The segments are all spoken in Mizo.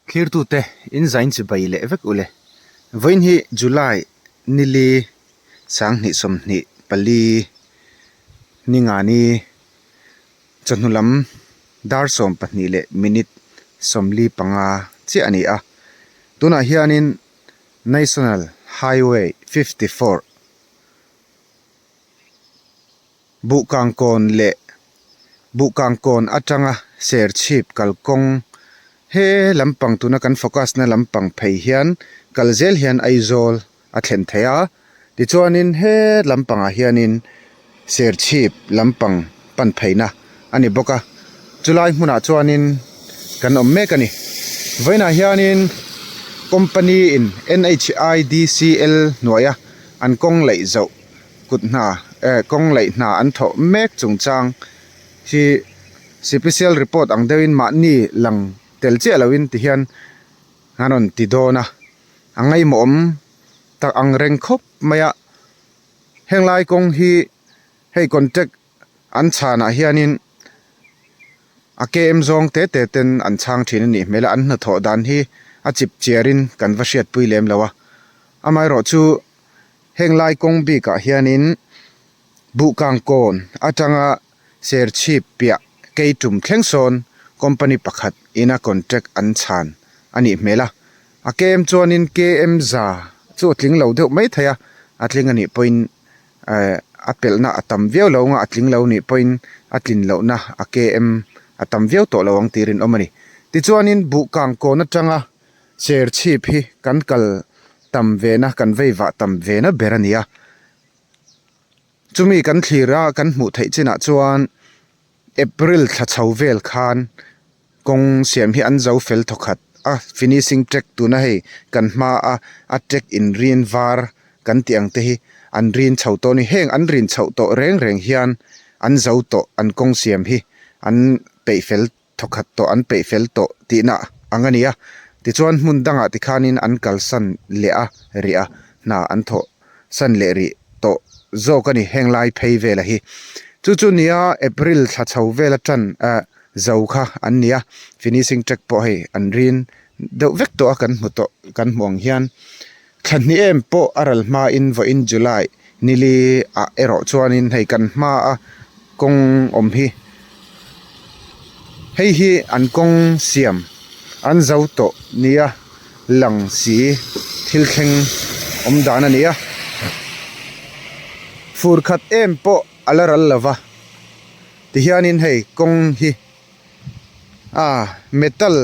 Thlirtute in zain chibai leh vek ule. Vawiin hi July nili 2024 ningani chawhnu lam dar 12 leh minute 45 chiah a ni a. Tunah hianin National Highway 54 Buhkangkawn leh Buhkangkawn atanga Serchhip kalkawng he lampang tuna kan focus na lampang phei hian kal zel hian Aizawl a thlen thei a, tichuanin he lampangah hianin Serchhip lampang pan pheina a ni bawk a, chulai hmunah chuanin kan awm mek a ni. Vawiinah hianin company in NHIDCL hnuaia an kawng laih zoh kut hna eh kawng laih hna an thawh mek chungchang hi sipisial report ang deuhin mahni lang tel chiah loin ti hian an rawn ti dawn a, a ngaimawhawm tak ang reng khawp mai a, henglai kawng hi hei contact an chhanah hianin a KM zawng te te ten an chhang thin a nih hmel a, an hnathawh dan hi a chip chiarin kan va hriatpui lem lo a, amaherawhchu. Heng lai kawng bikah hianin Buhkangkawn atanga Serchhip piah Keitum thleng sawn company pakhat ina contract an chhan a nih hmel a. A KM chuanin KM za chu a tling lo deuh mai thei a, a tling a nih pawhin eh a pelhna a tam viau lo anga a tling lo nih pawhin a tlin lohna a KM a tam viau tawh lo ang tih rinawm a ni. Tichuanin Buhkangkawn atanga Serchhip hi kan kal tam ve na kan vei vah tam ve na ber a ni a, chumi kan thlir a kan hmuh theih chinah chuan April thla chho vel khan kawng siam hi an zo fel thawkhat a, finishing track tuna hei kan hma a a track in rin var kan tih ang te hi an rin chho tawh a ni, heng an rin chhoh tawh reng reng hian an zo tawh an kawng siam hi an peih fel thawkhat tawh an peih fel tawh tihna ang a ni a, tichuan hmun dangah tikhanin an kalsan leh a rih a, hna an thawh san leh rih tawh zawk a ni heng lai phei vela hi. Chu chu nia April thla chho vela tan ah zo kha an ni a, finishing track pawh hei an rin deuh vek tawh a kan hmu tawh kan hmu ang hian. Thla hnih em pawh a ral hmain vawiin July nili ah erawh chuanin hei kan hma a kawng awm hi hei hi an kawng siam an zo tawh nia lang si thil thleng awm dan a ni a, fur khat em pawh a la ral lova tihianin hei kawng hi. A metal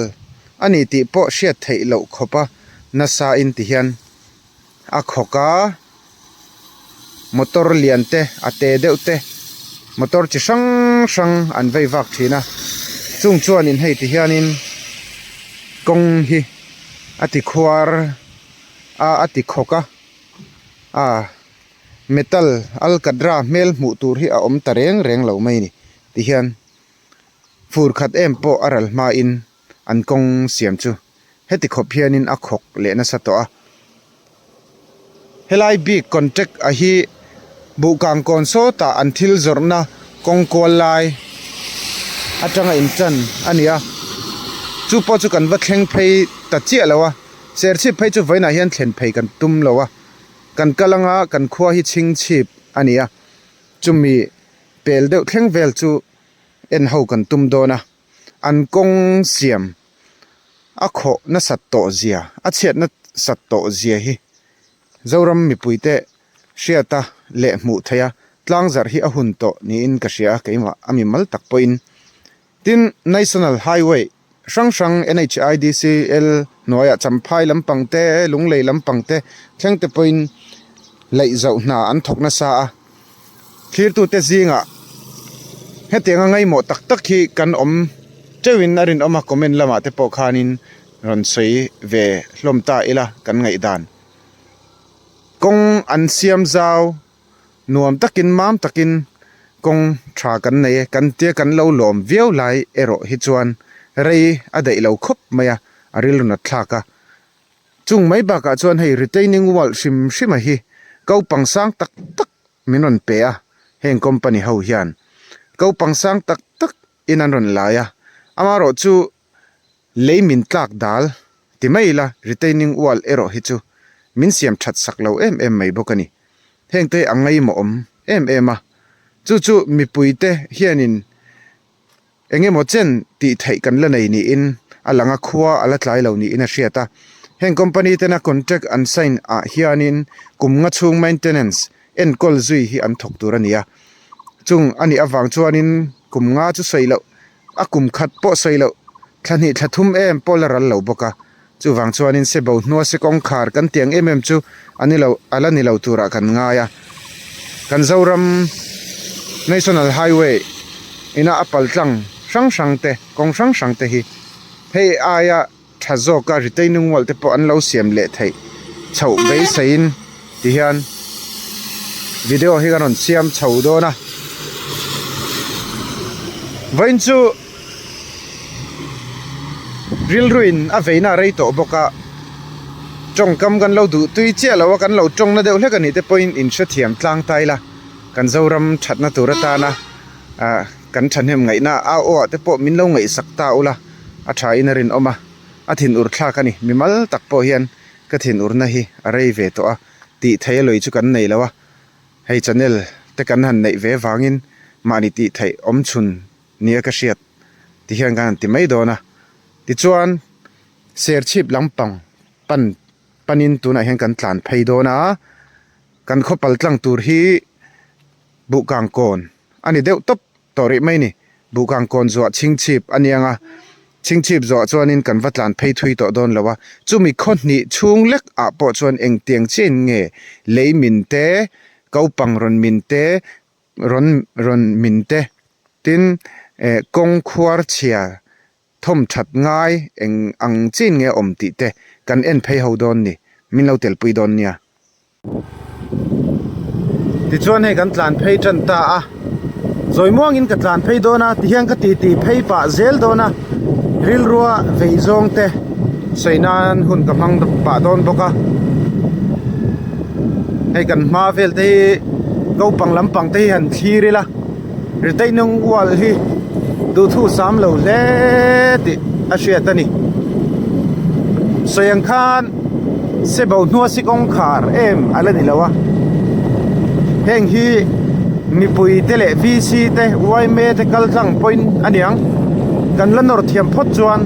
a ni tih pawh hriat theih loh khawp a nasa in ti hian a khawk a motor lian te a te deuh te motor chi hrang hrang an vei vak thin a chung chuan in hei ti hian in kawng hi a ti khuar a a ti khawk a a metal alkatra hmel hmuh tur hi a awm ta reng reng lo mai a ni ti hian. Fur khat em pawh a ral hmain an kawng siam chu heti khawp hianin a khawk leh nasa tawh a. Helai bik contract a hi Buhkang kawn sawtah an thil zawrhna kawng kual lai atanga intan a ni a, chu pawh chu kan va thleng phei ta chiah lo a, Serchhip phei chu vawiinah hian thlen phei kan tum lo a, kan kal anga kan khua hi chhingchhip a ni a, chumi pel deuh thleng vel chu en ho kan tum dawn a, an kawng siam a khawh nasat tawh zia, a chhiat nasat tawh zia hi Zoram mipuite hriata leh hmuh theih a, tlangzarh hi a hun tawh niin ka hria a, keimah a mimal tak pawhin. Tin, National Highway hrang hrang NHIDCL hnuaiah Champhai lampang te, Lunglei lampang te thleng te pawhin laih zauh hna an thawk nasa a. Thlirtute zingah hetianga ngaimawh tak tak hi kan awm teuhin a rinawm a, comment lamah te pawh khanin rawn sawi ve hlawm ta ila kan ngaihdan. Kawng an siam zau. Nuam takin mam takin kawng tha kan nei e, kan tia kan lo lawm viau lai erawh hi chuan rei a daih lo khawp mai a, a rilru nat thlak a. Chung mai bakah chuan hei retaining wall hrim hrima hi kopang sang tak tak min rawn pe a, heng company ho hian kopang sang tak tak in an rawn lai a, amaherawhchu lei min tlak dal. Ti mai ila, retaining wall erawh hi chu min siam that sak lo em em mai bawk a ni. Hengte a ngaimawhawm em em a, chu chu mipuite hianin Eng emaw chen tih theih kan la nei niin a lang a, khua a la tlai lo niin a hriat a. Heng company tena contract an sign ah hianin kum nga chhung maintenance enkawl zui hi an thawk tur a ni a. Chung a nih avang chuanin kum nga chu sawi loh, a kum khat pawh sawi loh, thla hnih thla thum em pawh la ral lo bawk a. Chuvang chuanin se bo hnua se kawngkhar kan tiang em em chu a ni lo, a la ni lo turah kan ngai a. Kan Zoram National Highway ina a pal tlang hrang hrang te, kawng hrang hrang te hi hei aia tha zawka retaining wall te pawh an lo siam leh theih chhoh beiseiin tihian video hi ka rawn siam chho dawn a. Vawiin chu. Rilruin a veina a rei tawh bawk a, tawngkam kan lo duh tui chiah lo a, kan lo tawngna deuh hlek a nih te pawhin inhrethiam tlang ta ila, kan Zoram thatna tur atana ah kan thahnem ngaihna au aw ah te pawh min lo ngaihsak ta ula, a tha in a rinawm a, a thinur thlak a ni, mimal tak pawh hian ka thinurna hi a rei ve tawh a, tih theih a lawih chu kan nei lo a, hei channel te kan han neih ve vangin mahni tih theih awm chhun. nia ka hriat ti hian kan han ti mai dawn a tichuan serchhip lampang pan panin tunah hian kan tlan phei dawn a kan khaw pal tlang tur hi buhkang kawn a ni deuh tawp tawh rih mai a ni buhkang kawn zuah chhingchhip a ni ang a chhingchhip zawh chuanin kan va tlan phei thui tawh dawn lo a chumi khaw hnih chhung lek ah pawh chuan engtiang chiahin nge lei min te kopang rawn min te rawn rawn min te tin eh kawng khuar chhia thawm that ngai eng ang chin nge a awm tih te kan en phei ho dawn ni min lo telpui dawn nia. Tichuan hei kan tlan phei tan ta a zawi muangin ka tlan phei dawn a tihian ka titi phei pah zel dawn a rilrua vei zawng te sawi nan hun ka hmang pah dawn bawk a hei kan hma vel te hi naupang lampang te hi han thlir ila retaining wall hi duhthu sam lo hle tih a hriat a ni sawi ang khan se bo hnua si kawngkhar em a la ni lo a heng hi mipui te leh V_C te Y_M_A te kal tlang pawhin a niang kan la nawr thiam phawt chuan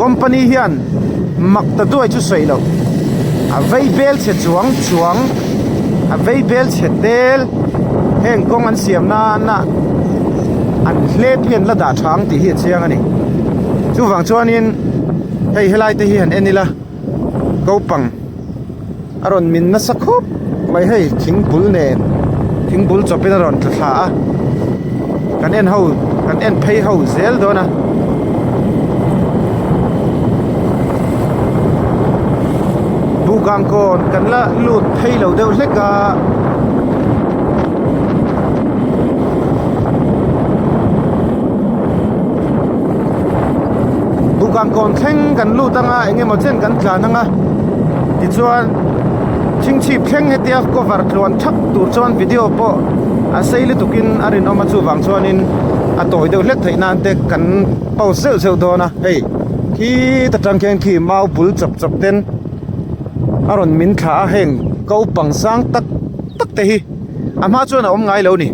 company hian mak ta duai chu sawi loh a vei bel chhe chuang chuang a vei bel chhe tel heng kawng an siam nana an hlep hi an la dah tha ang tih hi a chiang a ni chuvang chuanin hei helai te hi han en ila kopang a rawn min nasa khawp mai hei thing bul nen thing bul chawpin a rawn tla thla a kan en ho kan en phei ho zel dawn a. Buhkangkawn kan la lut phei lo deuh hlek a. Buhkangkawn thleng kan lut anga eng emaw chen kan tlan anga tichuan chhingchhip thleng hetia cover tluan thak tur chuan video pawh a sei lutukin a rinawm a chuvang chuanin a tawi deuh hlek theih nan te kan pause zeuh zeuh dawn a hei khita tang khian khi mau bul chawp chawp ten a rawn min thlah a heng kopang sang tak tak te hi a hma chuan a awm ngai lo ni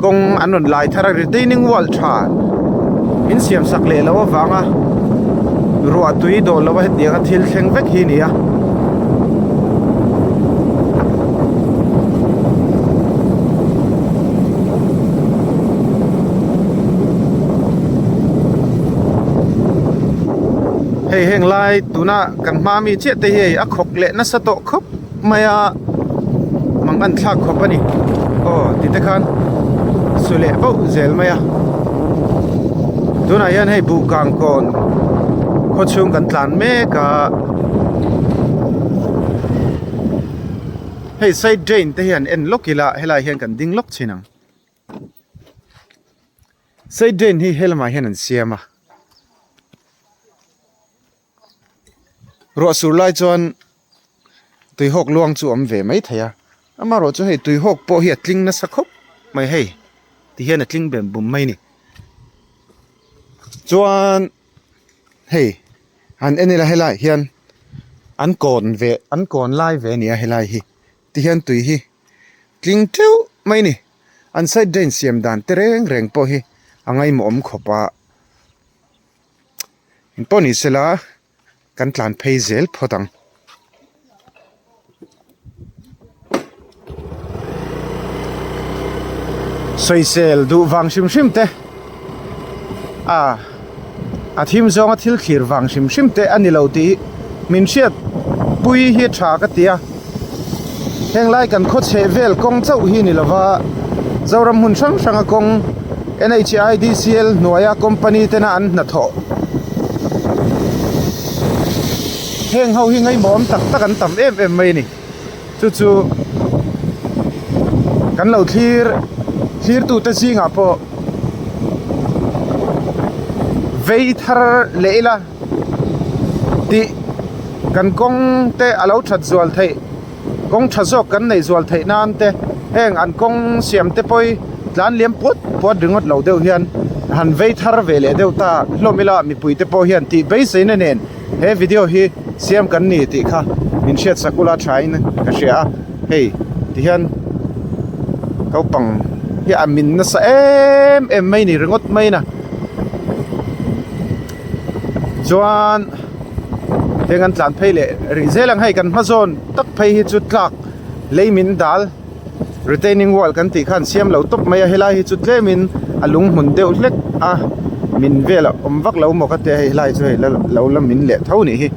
kawng an rawn lai thar a retaining wall tha min siam sak leh loh avanga ruah tui dawh loh a hetiang a thil thleng vek hi a ni a. Hei heng lai tuna kan hma mi chiah te hi hei a khawk leh nasa tawh khawp mai a mang an thlak khawp a ni aw ti te khan su leh bauh zel mai a tunah hian hei buhkang kawn khaw chhung kan tlan mek a hei side drain te hian en lawk ila helai hian kan ding lawk thin ang side drain hi helamah hian an siam a. Ruah sur lai chuan tuihawk luang chu a awm ve mai thei a amaherawh chu hei tuihawk pawh hi a tling nasa khawp mai hei ti hian a tling bem bum mai a ni chuan hei. Han en ila helaiah hian an kawn ve an kawn lai ve a ni a helai hi tihian tui hi tling teuh mai a ni an side drain siam dan te reng reng pawh hi a ngaihmawh awm khawp a engpawh ni sela. Kan tlan phei zel phawt ang. Sawisel duh vang hrim hrim te a a thim zawnga thil thlir vang hrim hrim te a ni lo tih hi min hriat pui hi a tha ka ti a. Heng lai kan khaw chheh vel kawng chauh hi ni lova Zoram hmun hrang hranga kawng NHIDCL hnuaia company tena an hnathawh heng ho hi ngaihmawm tak tak an tam em em mai a ni chu chu kan lo thlir thlir tute zingah pawh vei thar leh ila. Tih kan kawng te a lo that zual theih kawng tha zawk kan neih zual theih nan te heng an kawng siam te pawh hi tlan liam puat puat ringawt lo deuh hian han vei thar ve leh deuh ta hlawm ila mipui te pawh hian tih beiseina nen he video hi siam kan ni tih kha min hriat sak ula tha in ka hria a hei ti hian naupang hi a min nasa em em mai ni ringawt mai na. Chuan heng an tlan phei leh rih zel ang hei kan hma zawn tak phei hi chu tlak lei min dal retaining wall kan tih khan siam lo tawp mai a helai hi chu tlem in a lung hmun deuh hlek a min vel a awm vak lo maw ka tia hei helai chu hei lo la min leh tho nih hi.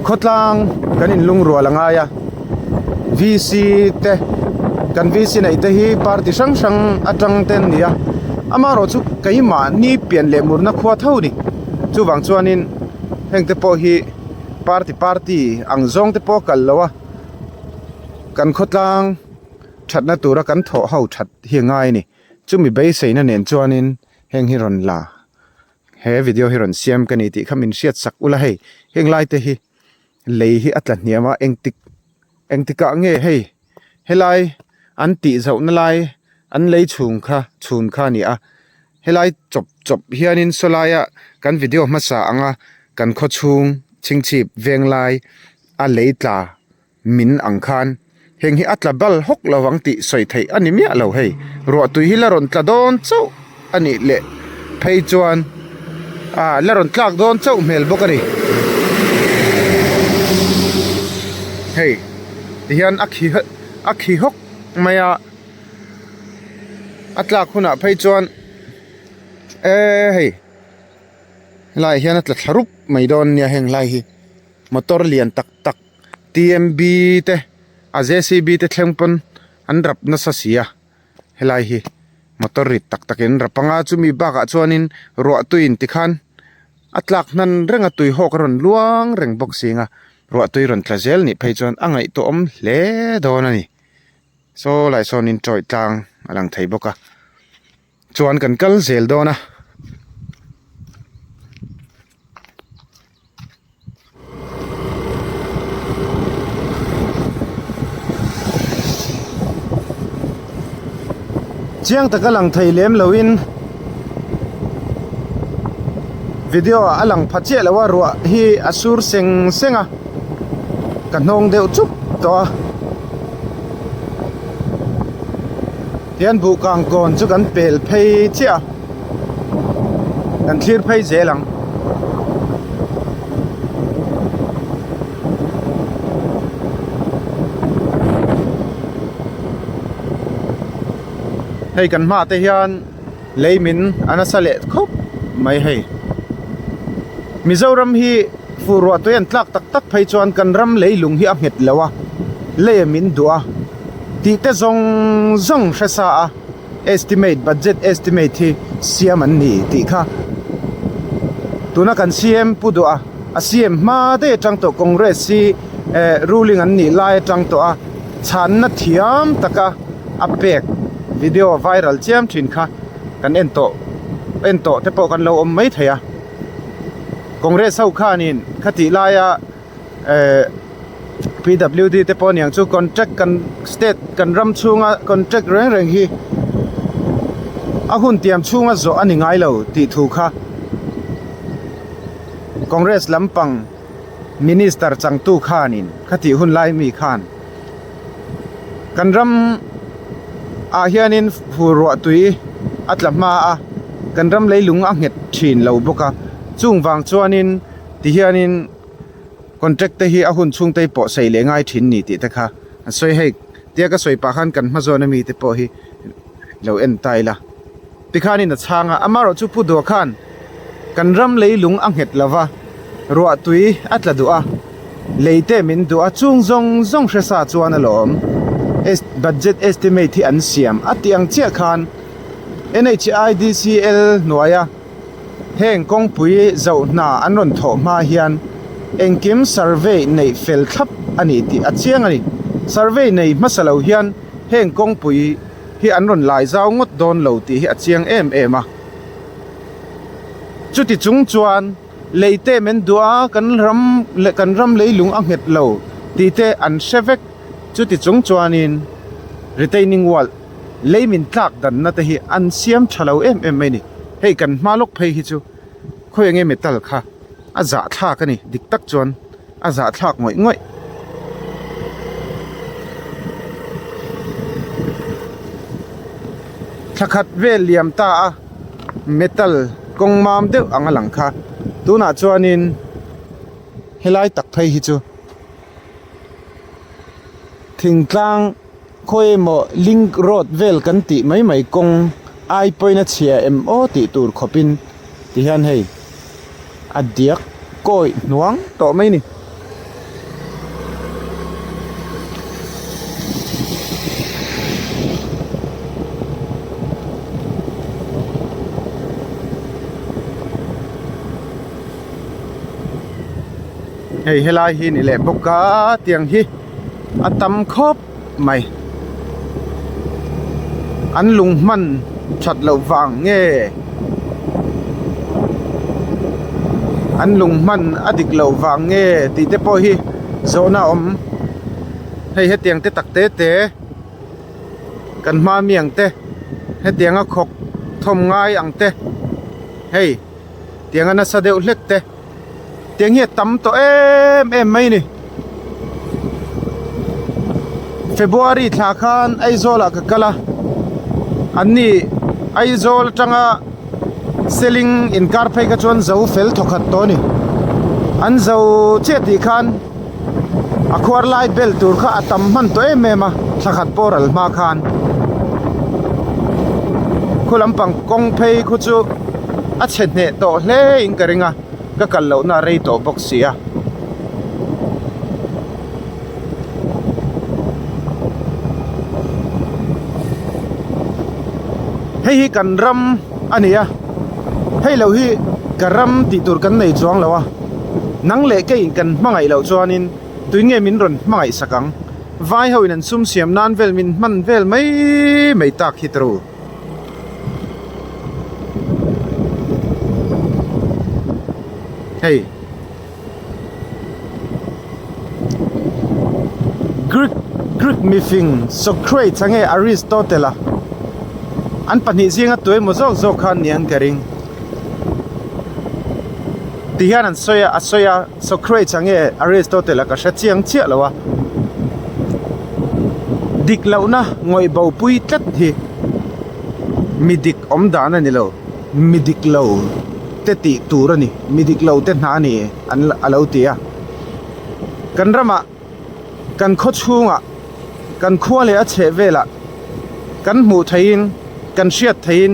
Khawtlang kan inlungrual a ngai a VC te kan VC neih te hi party hrang hrang atang te an ni a amaherawh chu keimahni pian leh murna khua tho a ni chuvang chuanin heng te pawh hi party party ang zawng te pawh a kal lo a kan khawtlang thatna tura kan thawh ho that hi a ngai a ni chumi beiseina nen chuanin heng hi rawn la. He video hi rawn siam ka ni tih kha min hriat sak ula hei heng lai te hi lei hi a tla hniam a engtik engtikah nge hei helai an tih zoh na lai an lei chhung kha chhun kha a ni a helai chawp chawp hianin saw laia kan video hmasa anga kan khaw chhung chhingchhip veng lai a lei tla. Min ang khan heng hi a tla bal hawk lo ang tih sawi theih a ni miah lo hei. Ruah tui hi la rawn tla dawn chauh a nih leh phei chuan ah la rawn tlak dawn chauh hmel bawk a ni. Hei tihian a khi a khi hawk mai a, a tlak hunah phei chuan eh hei helaiah hian a tla thla rup mai dawn nia heng lai hi motor lian tak tak. T_M_B te a J_C_B te thleng pawn an rap nasa si a helai hi motor rit tak tak in an rap anga chumi bakah chuanin ruah tui in tikhan a tlak hnan reng a tui hawk a rawn luang reng bawk si ang a ruah tui rawn tla zel nih phei chuan a ngaihtuah awm hle dawn a ni saw lai sawnin tawih tlang a lang thei bawk a. Chuan kan kal zel dawn a. Chiang taka lang thei lem loin video ah a lang pha chiah lo a ruah hi a sur seng seng a ka hnawng deuh chup tawh a. Tihian buh kang kawn chu kan pel phei chiah a, kan thlir phei zel ang. Hei kan hma te hian lei min a nasa leh khawp mai hei. Mizoram hi fuh ruah tui an tlak tak tak phei chuan kan ram leilung hi a nghet lo a, lei a min duh a. Tih te zawng zawng hre sa a, estimate, budget estimate hi siam an ni tih kha tuna kan CM pu duh a, a CM hma daih atang tawh Congress hi eh ruling an nih lai atang tawh a, chhanna thiam taka a pek video viral chiam thin kha kan en tawh en tawh te pawh kan lo awm mai thei a, Congress ho khanin khatih laia. Eh PWD te pawh aniang chu contract kan state kan ram chhunga contract reng reng hi. A hun tiam chhunga zawh a ni ngai lo tih thu kha Congress lampang Minister changtu khanin khatih hun lai mi khan kan ram ah hianin fur ruah tui a tla hma a, kan ram leilung a nghet thin lo bawk a, chung vang chuanin ti hianin contract te hi a hun chhung te hi pawh sei leh ngai thin ni tih te kha an sawi hei tia ka sawi pah khan kan hma zawn ami te pawh hi lo en ta ila tikhanin a chhang a amaherawh chu Pu Dua khan kan ram leilung a nghet lova ruah tui a tla duh a lei te min duh a chung zawng zawng hre sa chuan alawm budget estimate hi an siam a tih ang chiah khan N_H_I_D_C_L hnuaia. Heng kawngpui zoh hna an rawn thawh hma hian engkim survey neih fel thlap a ni tih a chiang a ni. Survey nei hmasa lo hian heng kawngpui hi an rawn lai zau ngawt dawn lo tih hi a chiang em em a. Chuti chung chuan lei te men duh a, kan ram leh kan ram leilung a nghet lo tih te an hre vek. Chuti chung chuanin retaining wall. Lei min tlak danna te hi an siam tha lo em em mai ni. Hei kan hma lawk phei hi chu khawi enge metal kha a zah thlak a ni dik tak chuan a zah thlak ngawih ngawih. Thla khat vel liam ta a metal kawng mam deuh ang a lang kha tunah chuanin helai tak phei hi chu thingtlang. Khawi emaw link road vel kan tih mai mai kawng ai pawhin a chhia em aw tih tur khawpin tihian hei a diak kawi hnuang tawh mai a ni. Hei helai hi ni leh bawk a tiang hi a tam khawp mai an lung hman that loh vang nge an lung hman a dik loh vang nge tih te pawh hi zawhna a awm hei hetiang te tak te te kan hma mi ang te hetianga khawk thawm ngai ang te hei tianga nasa deuh hlek te. Tiang hi a tam tawh em em mai a ni. February thla khan Aizawl ah ka kal a, an ni Aizawl atanga Seling inkar phei kha chuan zo fel thawkhat tawh a ni. An zo chiah tih khan a khuar lai bel tur kha a tam hman tawh em em a, thla khat pawh ral hma khan. Khu lampang kawng phei khu chu a chhe hneh tawh hle in ka ring a, ka kal lohna a rei tawh bawk si a. Hei hi kan ram a ni a, hei lo hi ka ram tih tur kan nei chuang lo a, nang leh keiin kan hmangaih loh chuanin tui nge min rawn hmangaih sak ang, vai ho in an sum siam nan vel min hman vel mai mai tak hi tawrh u. Hei. Greek Greek mifing Socrates a nge Aristotle a an pahnih zinga tuemaw zawk zawk kha an ni ang ka ring ti hian an sawi a a sawi a Socrates a nge Aristotle a ka hre chiang chiah lo a dik lohna ngawih bo pui tlat hi mi dik awm dan a ni lo mi dik lo. te tih tur a ni mi dik lo te hna a ni an a lo ti a kan ramah kan khaw chhungah kan khua leh a chheh velah kan hmuh theihin kan hriat theihin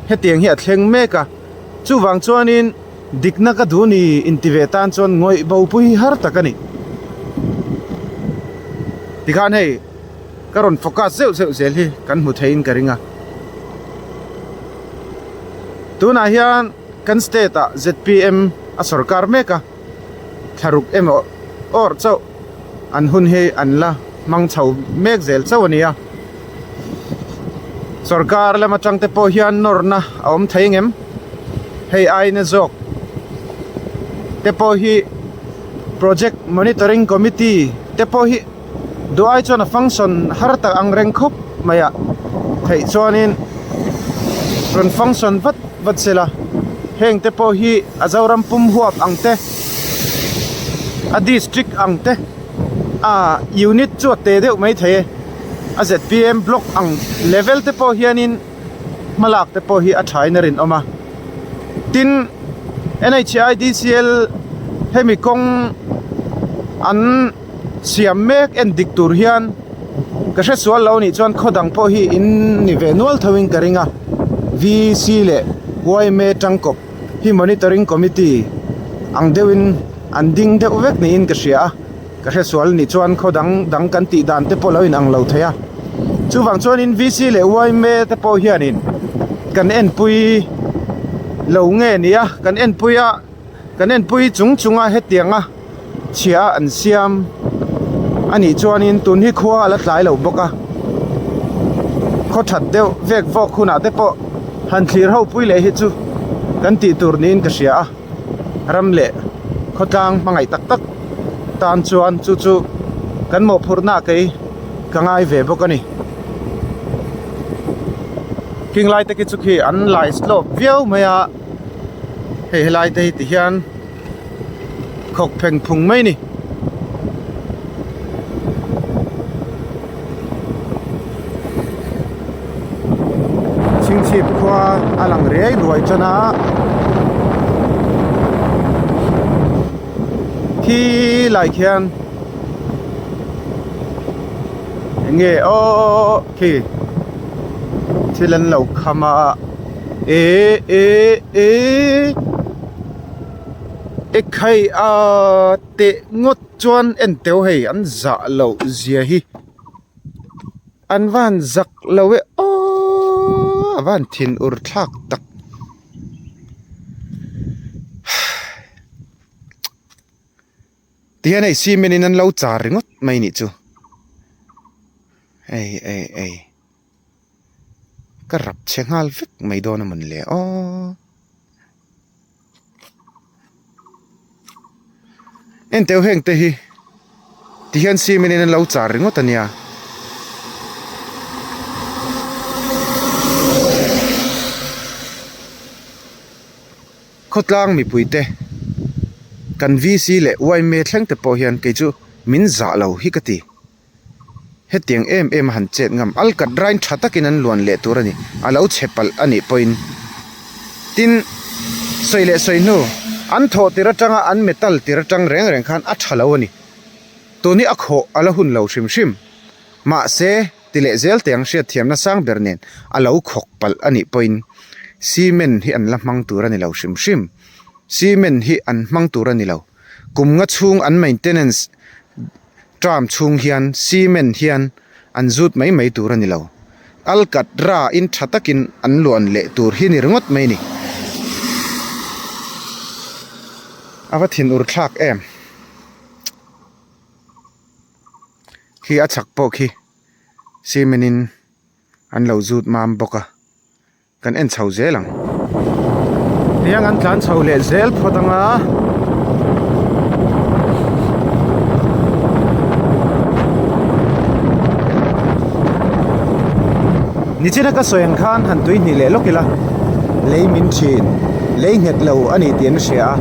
hetiang hi a thleng mek a chuvang chuanin dikna ka duh ni inti ve tan chuan ngawih bo pui har tak a ni tikhan hei ka rawn focus zeuh zeuh zel hi kan hmu theihin ka ring a. Tunah hian kan state ah zpm a sawrkar mek a, thlaruk emaw awrh chauh an hun hi an la hmang chho mek zel chauh a ni a. Sawrkar lam atang te pawh hian nawrna a awm thei ngem? Hei aina zawk te pawh hi project monitoring committee te pawh hi Duh ai chuan a function har tak ang reng khawp mai a theih chuanin. Rawn function vat vat se la, heng te pawh hi a Zoram pum huap ang te, a district ang te, a unit chu a te deuh mai thei e, a zpm block ang level te pawh hianin hmalak te pawh hi a thain a rinawm a. Tin, NHIDCL hemi kawng an siam mek en dik tur hian ka hre sual lo nih chuan khaw dang pawh hi in ni ve nual tho in ka ring a VC leh yma tangkawp hi monitoring committee ang deuh in an ding deuh vek niin ka hria a ka hre sual nih chuan khaw dang dang kan tih dan te pawh lo in ang lo thei a chuvang chuan in VC leh yma te pawh hian in kan enpui lo nge ni a kan enpui a. Kan enpui chung chunga hetianga chhia an siam a nih chuanin tun hi khua a la tlai lo bawk a, khaw that deuh vek vawk hunah te pawh han thlir ho pui leh hi chu kan tih tur niin ka hria a, ram leh khawtlang hmangaih tak tak tan chuan chu chu kan mawhphurhna kei ka ngai ve bawk a ni. Khing lai te khi chu khi an lai slope viau mai a. Hei helai te hi ti hian khawk pheng phung mai a ni. Chhingchhip khua a lang riai ruai tan a khi lai khian eng nge aw khi thil an lo kham a. E e e ekhai a teh ngawt chuan en teuh hei an zah loh zia hi an van zak lo e aww a van thin ur thlak tak tihian hei cement in an lo char ringawt mai nih chu ei ei ei. Ka rap chhe nghal vek mai dawn a mawn le aw. Enteu heng te hi tihian cement in an lo char ringawt a nia. Khawtlang mipui te kan VC leh yma thleng te pawh hian kei chu min zah lo hi ka ti. Hetiang em em a han chet ngam. Alkat rain tha takin an luan leh tur a ni. A lo chhe palh a nih pawhin. Tin, sawi leh sawi hnu, an thawh tir atanga an metal tir atang reng reng khan a tha lo a ni. Tun hi a khawh a la hun lo hrim hrim. Mahse, ti leh zel teh ang hriatthiamna sang ber nen a lo khawk palh a nih pawhin cement hi an la hmang tur a ni lo hrim hrim. Cement hi an hmang tur a ni lo. Kum nga chhung an maintenance Term chhung hian cement hian an zut mai mai tur a ni lo. Alkatra in tha takin an luan leh tur hi ni ringawt mai ni. A va thin ur thlak em. Khi a chhak pawh khi cement in an lo zut mam bawk a. Kan en chho zel ang. Tiang an tlan chho leh zel phawt ang a. Nichina ka sawi ang khan han tui hnih leh lawk ila lei min thin lei nghet lo a ni tih an hria a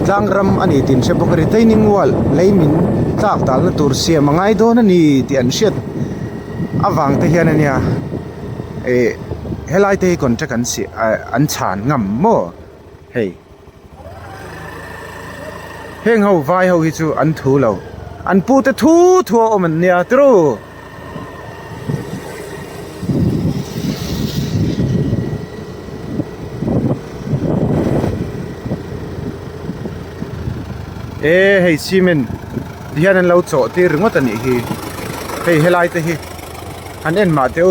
tlang ram a ni tih an hre bawk a retaining wall lei min tlak dalna tur siam a ngai dawn a ni tih an hriat avang te hian a nia. Ih helai te hi contract an si ah an chhan ngam maw hei heng ho vai ho hi chu an thu lo an pu te thu thu a awm an nia tiraw. E hei cement ti hian an lo chawh tir ringawt a nih hi hei helai te hi. An en mah teh u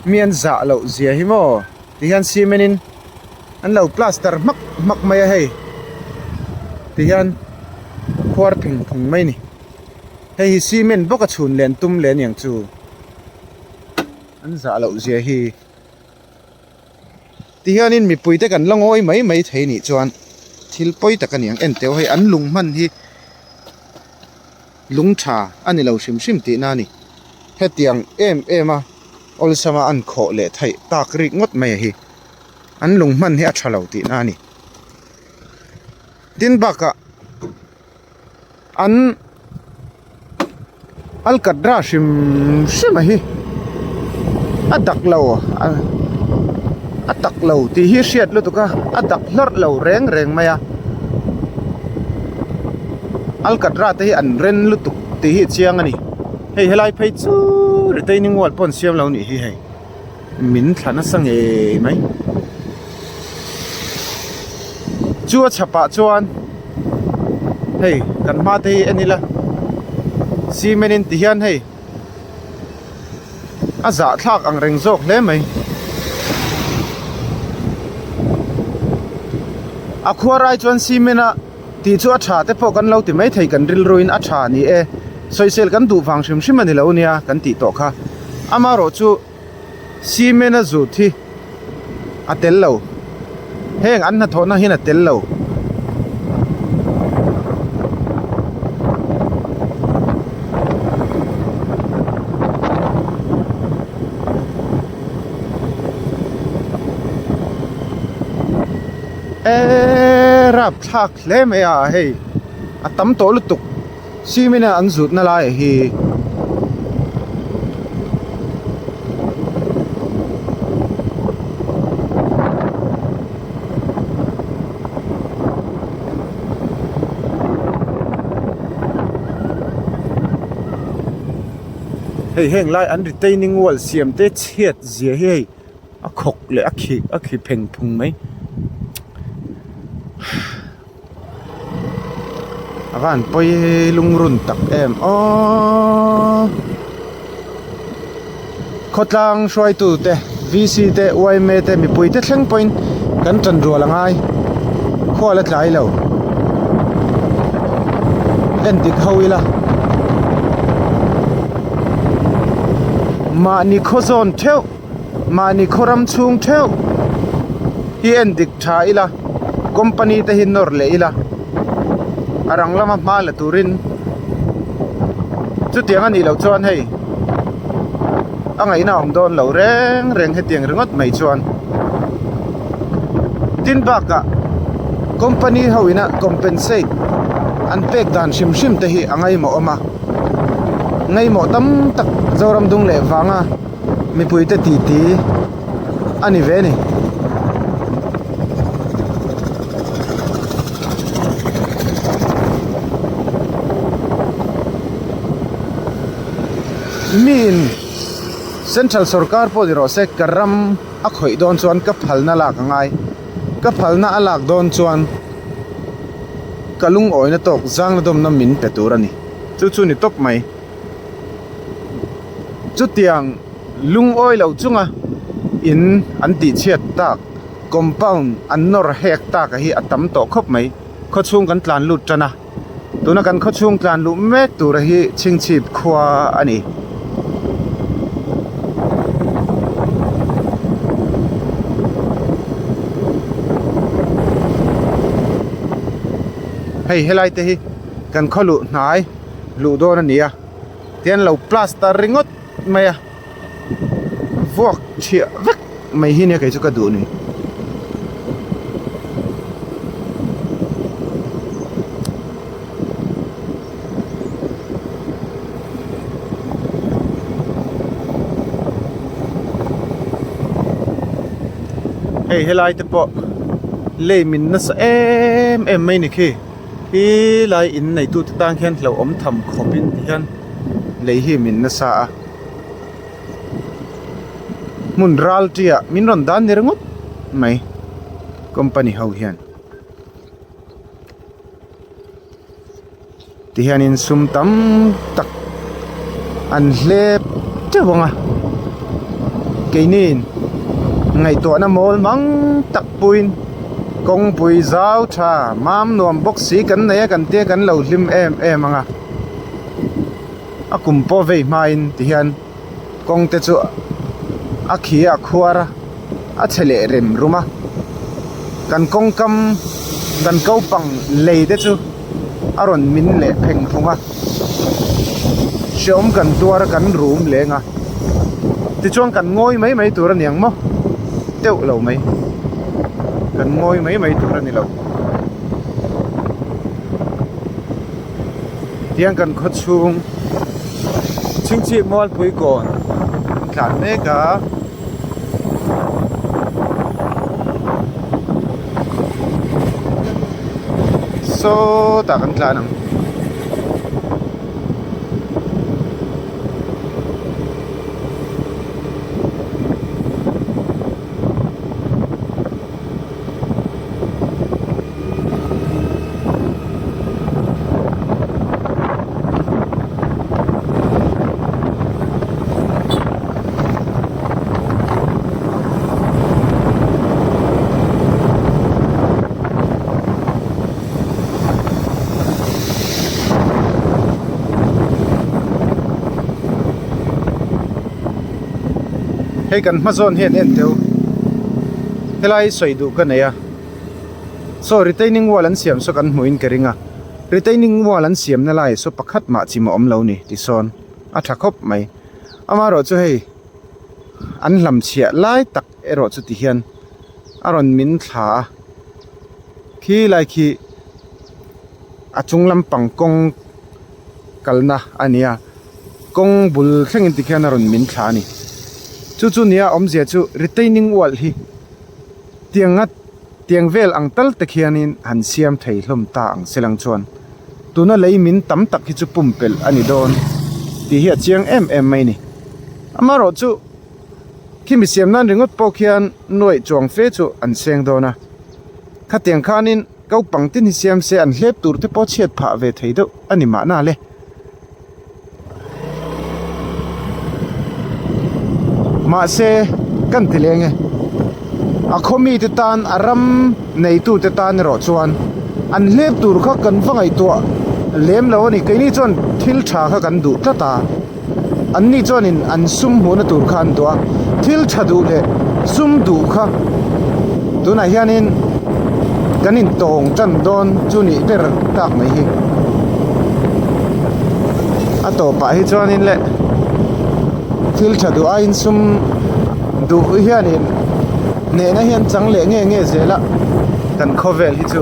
mi an zah loh zia hi maw ti hian cement in an lo plaster hmak hmak mai a hei ti hian khuar pheng phung mai a ni hei hi cement bawk a chhun len tum leh aniang chu an zah loh zia hi ti hianin mipui te kan la ngawi mai mai thei nih chuan thil pawi tak a ni ang en teh u hei an lung hman hi. Lung tha a ni lo hrim hrim tihna a ni. Hetiang em em a Awlsama an khawh leh theih tak rik ngawt mai a hi. An lung hman hi a tha lo tihna a ni. Tin bakah an Alkatra hrim hrim a hi a dak lo a tak lo tih hi hriat lutuk a a dak hlawrh lo reng reng mai a Alkatra te hi an ren lutuk tih hi a chiang a ni hei helai phei chu retaining wall pawh an siam lo nih hi hei. Min thla nasa ngei mai. Chu a chhapah chuan hei kan hma te hi en ila cement in ti hian hei a zahthlak ang reng zawk hle mai. A khuar ai chuan cement a tih chu a tha te pawh kan lo ti mai thei kan rilru in a tha ni e sawisel kan duh vang hrim hrim a ni lo nia kan tih tawh kha amaherawh chu cement a zut hi a tel lo heng an hnathawhna hian a tel lo. Eee rap thlak hle mai a hei a tam tawh lutuk cement a an zut na lai ah hi. Hei heng lai an retaining wall siam te chhiat zia hi hei. A khawk leh a khi a khi pheng phung mai a van pawi lungrun tak em aww khawtlang hruaitu te V C te Y M A te mipui te thleng pawhin kan tan rual a ngai khual a tlai lo en dik ho ila mahni khaw zawn theuh. Mahni khaw ram chhung theuh hi en dik tha ila company te hi nawr leh ila a rang lama hma la turin chutiang a nih loh chuan hei a ngaihna a awm dawn lo reng reng hetiang ringawt mai chuan tin bakah company ho ina compensate an pek dan hrim hrim te hi a ngaimawh awm a ngaimawh tam tak Zoram dung leh vanga. Mipuite titi a ni ve a ni. Miin Central sorkar pawh ni rawh se ka ram a khawih dawn chuan ka phalna lak a ngai. Ka phalna a lak dawn chuan ka lungawina tawk zangna dawmna min pe tur a ni. Chu chu ni tawp mai. Chutiang lungawi lo chunga in an tihchhiat tak compound an nawr hek tak a hi a tam tawh khawp mai. Khawchhung kan tlan lut tan a, tuna kan khawchhung tlan luh mek tur hi Chhingchhip khua a ni. Hei helai te hi kan khaw luh hnai. Luh dawn a ni a tian lo plaster ringawt mai a vuak chhiah vek mai hi nia kei chu ka duh ni. Hei helai te pawh lei min nasa em em mai ni khi. He lai in neitu te tan khian hlauhawm tham khawp in ti hian lei hi min nasa a hmun ral ṭiah min rawn dan ni ringawt mai company ho hian. Ti hianin sum tam tak an hlep teuh ang a keiniin ngaihtuahna mawl mang tak puiin kawngpui zau tha mam nuam bawk si kan nei a kan tia kan lo hlim em em ang a a kum pawh vei hmain ti hian kawng te chu a khi a khuar a a chhe leh rem rum a kan kawngkam kan ko pang lei te chu a rawn min leh pheng phung a hreawm kan tuar a kan rum leng a. Tichuan kan ngawi mai mai tur a ni ang maw? Deuh lo mai. Kan ngawi mai mai tur a ni lo. Tiang kan khaw chhung chhingchhip mualpui kawn an tlan mek a. Sawtah kan tlan ang. Hei kan hma zawn hian en teu helai sawi duh ka nei a saw retaining wall an siam saw kan hmuh in ka ring a retaining wall an siam na lai saw pakhat mah chim a awm lo ni ti sawn a tha khawp mai amaherawh chu hei an hlam chhiah lai tak erawh chu ti hian a rawn min thla a. Khi lai khi a chung lampang kawng kalna a ni a kawng bul thlengin tikhian a rawn min thla a ni chu chu nia awmzia chu retaining wall hi tiang a tiang vel ang tal te khianin han siam thei hlawm ta ang se lang chuan tuna lei min tam tak hi chu pumpelh a ni dawn tih hi a chiang em em mai a ni amaherawh chu. Khimi siam nan ringawt pawh khian nuaih chuang fe chu an seng dawn a, khatiang khanin kopang tin hi siam se an hlep tur te pawh chhiat phah ve thei deuh a ni mahna le. Mahse kan ti leng e, a khaw mite tan a ram neitute tan erawh chuan an hlep tur kha kan va ngaihtuah lem lo a ni, keini chuan thil tha kha kan duh tlat a. Anni chuanin an sum hmuhna tur kha an duh a, thil tha duh leh sum duh kha tunah hianin kan intawng tan dawn chu nih ber tak mai hi. A tawpah hi chuanin leh thil tha duh aiin sum duh hianin hnehna hian chang leh nge nge zel a, kan khawvel hi chu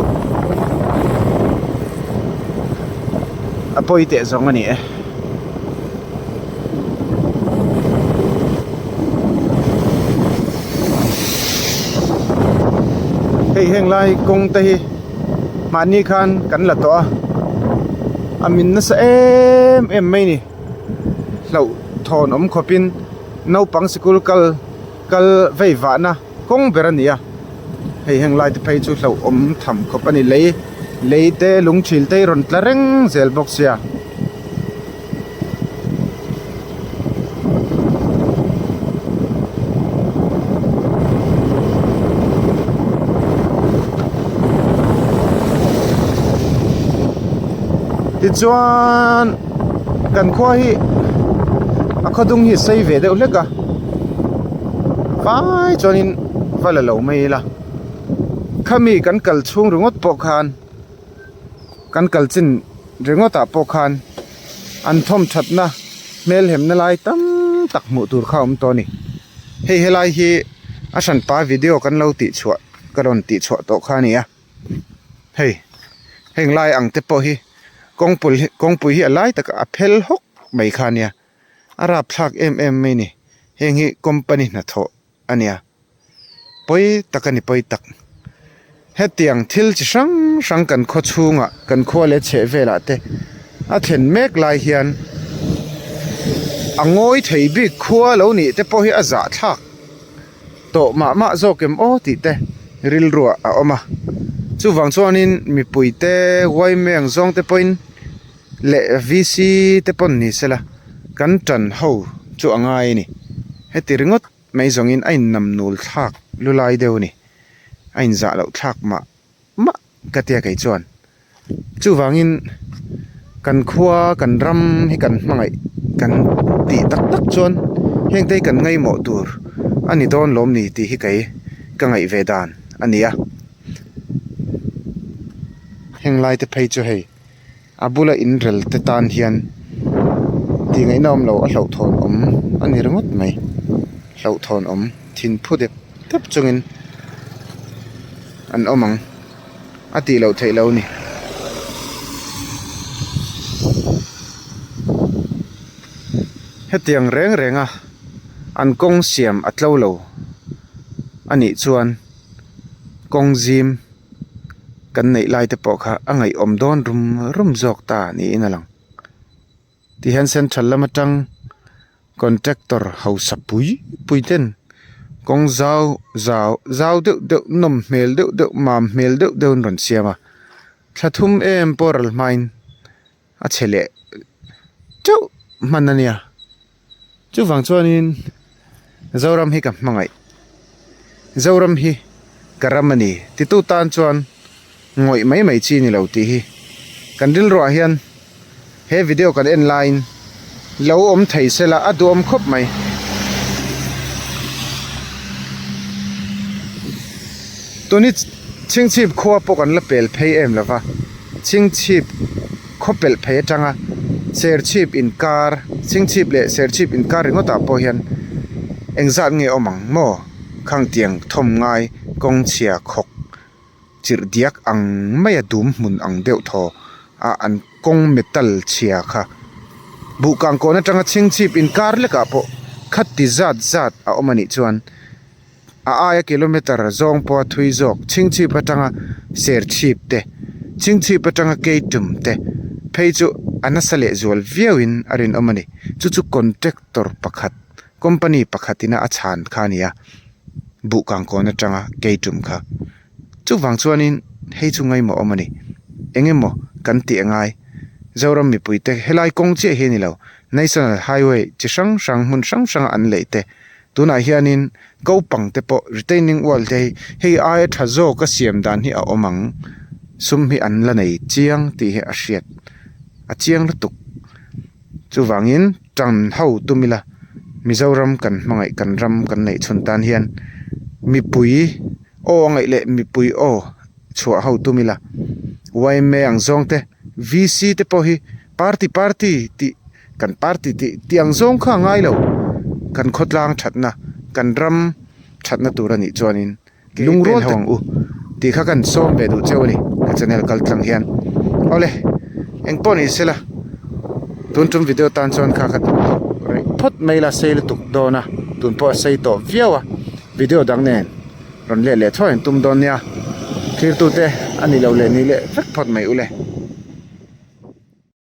a pawi teh zawng a ni e. Hei heng lai kawng te hi mahni khan kan la tawh a a min nasa em em mai ni hlauh thawn awm khawp in naupang sikul kal kal vei vah na kawng ber a ni a hei heng lai te phei chu hlauh awm tham khawp a ni lei lei te lung thil te hi rawn tla reng zel bawk sia. Tichuan kan khua hi a khawdung hi a sei ve deuh hlek a vai chuanin va la lo mai ila khami kan kal chhung ringawt pawh khan. Kan kal chin ringawt ah pawh khan an thawm thatna hmelhemna lai tam tak hmuh tur kha a awm tawh a ni. Hei helai hi a hranpa video kan lo tih chhuah ka rawn tih chhuah tawh kha a ni a hei heng lai ang te pawh hi kawngpui hi kawngpui hi a lai takah a phel hawk mai kha a nia a rapthlak em em mai a ni heng hi company hnathawh a nia. Pawi tak a ni pawi tak. Hetiang thil chi hrang hrang kan khaw chhungah kan khua leh chheh velah te a thlen mek lai hian a ngawi thei bik khua lo nih te pawh hi a zahthlak tawh mah mah zawk em aw tih te rilruah a awm a. Chuvang chuanin mipui te uaime ang zawng te pawhin leh VC te pawn ni sela kan tan ho chu a ngai a ni. Heti ringawt. Mai zawngin a innam nul thlak lu lai deuh a ni. A inzah loh thlak mah mah ka tia kei chuan. Chuvangin kan khua kan ram hi kan hmangaih kan tih tak tak chuan heng te hi kan ngaihmawh tur a ni dawn lawm ni tih hi kei ka ngaih ve dan a ni a. Heng lai te phei chu hei. A bula inrel te tan hian tih ngaihna awm lo a hlauhthawn awm a ni ringawt mai. Hlauhthawn awm thin phu dep dep chungin an awm ang a tih loh theih lo a ni. Hetiang reng reng a an kawng siam a tlo lo a nih chuan kawng zim kan neih lai te pawh kha a ngaihawm dawn rum rum zawk ta niin a lang. Tihian central lam atang contractor hausa pui pui ten kawng zau zau zau deuh deuh nawm hmel deuh deuh mam hmel deuh deuh an rawn siam a thla thum em pawh ral hmain a chhe leh teuh hman a nia chuvang chuanin Zoram hi ka hmangaih Zoram hi ka ram a ni titu tan chuan ngawih mai mai chi ni lo tih hi kan rilruah hian he video kan en laiin lo awm thei sela a duhawm khawp mai. Tuni chhingchhip khua pawh kan la pel phei em lova chhingchhip khaw pelh phei atanga serchhip inkar chhingchhip leh serchhip inkar ringawtah pawh hian engzat nge awm ang maw khangtiang thawm ngai kawng chhia khawk chirh diak ang maia dum hmun ang deuh thaw a an kawng metal chhia kha buhkang kawn atanga chhingchhip inkar lekah pawh khati zat zat a awm anih chuan a aia kilometer zawng pawha thui zawk chhingchhip atanga serchhip te chhingchhip atanga keitum te phei chu a nasa leh zual viau in a rinawm a ni chu chu contractor pakhat company pakhat ina a chhan kha a ni a buhkang kawn atanga keitum kha chuvang chuanin hei chu ngaimawh awm a ni eng emaw kan tih a ngai Zoram mipuite helai kawng chiah hi a ni lo national highway chi hrang hrang hmun hrang hranga an leih te. Tunah hianin kopang te pawh retaining wall te hi hei aia tha zawk a siam dan hi a awm ang sum hi an la nei chiang tih hi a hriat a chiang lutuk chuvangin tan ho tum ila Mizoram kan hmangaih kan ram kan neih chhun tan hian mipui aw a ngaih leh mipui aw chhuah ho tum ila yma ang zawng te V C te pawh hi party party tih. Kan party tih tih ang zawng kha a ngai lo. Kan khawtlang thatna, kan ram thatna tur a nih chuanin lungrual ho ang u tih kha kan sawm ve duh cheu a ni ka channel kal tlang hian. Awle, eng pawh ni sela tun tum video tan chuan kha ka duh tawh rih phawt mai la sei lutuk dawn a, tun pawh a sei tawh viau a, video dang nen rawn let leh thuai an tum dawn nia. Thirtute a ni lo leh ni leh vek phawt mai ule.